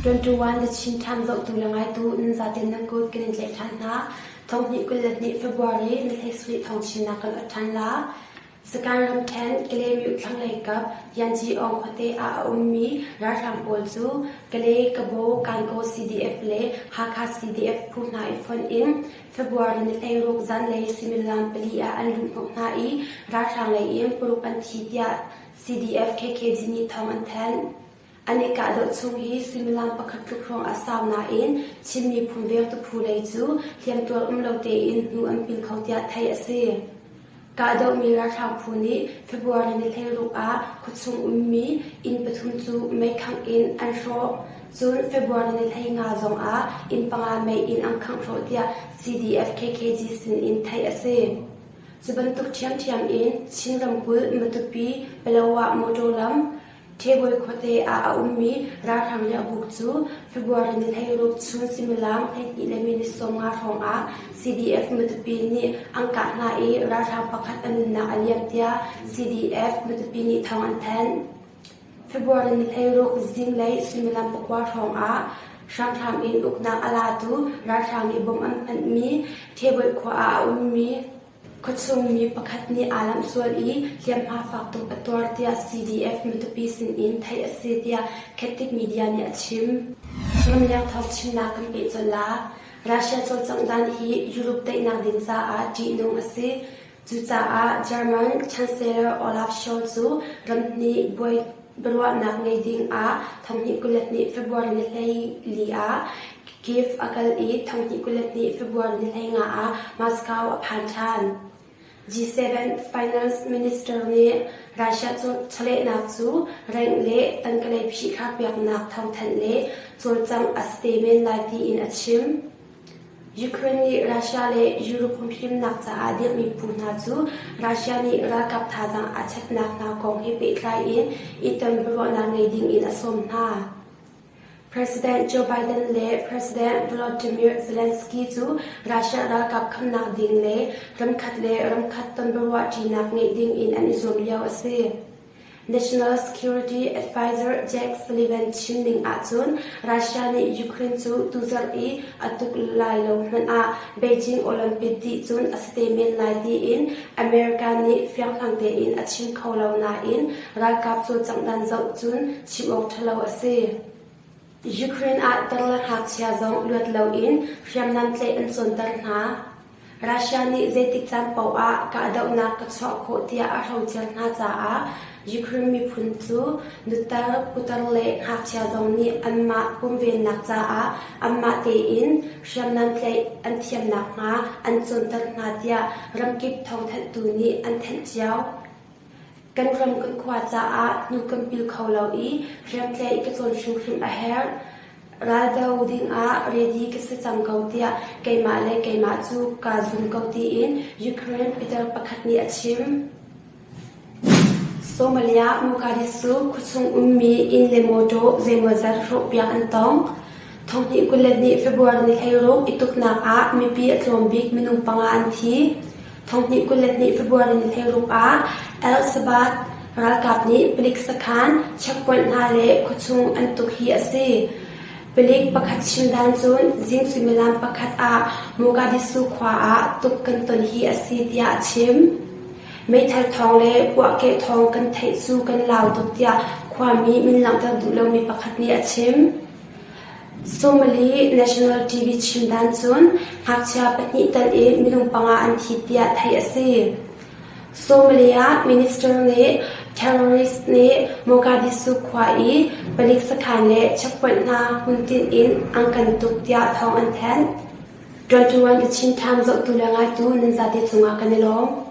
21 The Chin Times zohtu le ngaitu nan zaten nan kut kan in tlaih ṭhan hna. Thonghnih 22 February ni 17 thawngchinnak kan ot ṭhan la. Sagaing ramṭhen Kalaymyo thlanglei kap Yanci-aung khuate ah a ummi ralhrang pawl cu Kalay, Kabaw, Kankaw CDF le Hakha CDF phu hna i fonh in February ni 16 zanlei suimilam pali ah an luhhnawh hna i ralhrang lei in paruk an thi tiah CDF KKG nih thawng an thanh. An i kahdoh chung hi suimilam pakhat tluk hrawng a sau nain Chin miphun vengtu phu lei cu hliamtuar um lo tein hnu an pil kho tiah theih a si. Kahdohmi ralhrang phu nih February ni 16 ah khuachung ummi inn pathum cu meikhangh in an hrawh. Cun February ni 15 zong ah inn panga mei in an khangh hrawh tiah CDF KKG sin in theih a si. Cu bantuk ṭhiamṭhiam in Chin ramkulh Matupi Palawa motor lam Ṭhebawi khuate ah a ummi ralhrang riahbuk cu February ni 16 chun suimilam 12 le minute 15 hrawng ah CDF Matupi nih an kah hna i ralhrang pakhat a nunnak a liam tiah CDF Matupi nih thawng an thanh. February ni 16 zinglei suimilam pakua hrawng ah hramhram in uknak a latu ralhrang nih bom an hmanhmi Ṭhebawi khua ah a ummi Khuachung mi pakhat nih aa lamh sual i hliamhma fak tuk a tuar tiah CDF Matupi sinin theih a si tiah Khettip Media nih a chim. Ramleng thawng chimnak kan peh colh la. Russia cawlcangh dan hi Europe daihnak ding caah ṭihnung a si. Cucaah German Chancellor Olaf Scholz cu ramhnih buai biaruahnak ngei ding ah 2022 February ni 14 ah Kyiv a kal i 2022 February ni 15 ah Moscow a phan ṭhan. G7 Finance Minister nih Russia chawlehnak cu rengh le tangkalei phihkharpiaknak thawngthanh le cawlcangh a si te men lai tiin a chim. Ukraine nih Russia le Europe humhimnak caah dirhmi phu hna cu Russia nih ralkap thazaang a chapnak hna kong he pehtlai in i ton biaruahnak ngei ding in a sawm hna. President Joe Biden le President Volodymyr Zelensky cu Russia ralkap khamnak ding le ramkhat le ramkhat ton biaruahṭinak ngeih ding in an i zuam lio a si. National Security Advisor Jake Sullivan chim ning ahcun Russia nih Ukraine cu tuzarh i a tuk lai lo hmanh ah Beijing Olympic dih cun a si te men lai tiin America nih fianghlang tein a chim kho lo nain ralkap cawlcangh dan zoh cun chim awk ṭhalo a si. Ukraine ah tar le ngakchia zong luat loin hriamnam tlaih an cawnter hna. Russia nih zeitik caan paoh ah kahdohnak ka chuah khawh tiah a hrocer hna caah Ukraine miphun cu nutar, putar le ngakchia zong nih anmah pumvennak caah anmah tein hriamnam tlaih an thiam nakhnga an cawnter hna tiah ramkip thawngthanhtu nih an thanh cio. Kan ram kan khua caah hnu kan pil kho lo i hriamtlaih ka cawn hrimhrim a herh. Raldo dingah ready ka si cang ko tiah keimah le keimah cu kaa zum ko tiin Ukraine pitar pakhat nih a chim. Somalia Mogadishu khuachung ummi inn le mawṭaw zeimawzat hrawhpiak an tong. Thonghnih 22 February ni 16 i tuknak ah mipi a tlawm bik minung panga an thi. Thonghnih 22 February ni 16 ah Al-Shabaab ralkap nih palik sakhan, checkpoint hna le khuachung an tuk hi a si. Palik pakhat chim dan cun zing suimilam pakhat ah Mogadishu khua ah tuk kan ton hi a si tiah a chim. Meithal thawng le puahkeh thawng kan theih cu kan lau tuk tiah khuami min langhter duh lomi pakhat nih a chim. Somali National TV chim dan cun ngakchia pahnih tal in minung panga an thi tiah theih a si. Somalia minister nih terrorist nih Mogadishu khua i palik sakhan le checkpoint hna hmuntin in an kan tuk tiah thawng an thanh. 21 The Chin Times zohtu le ngaitu nan zate cungah kan i lawm.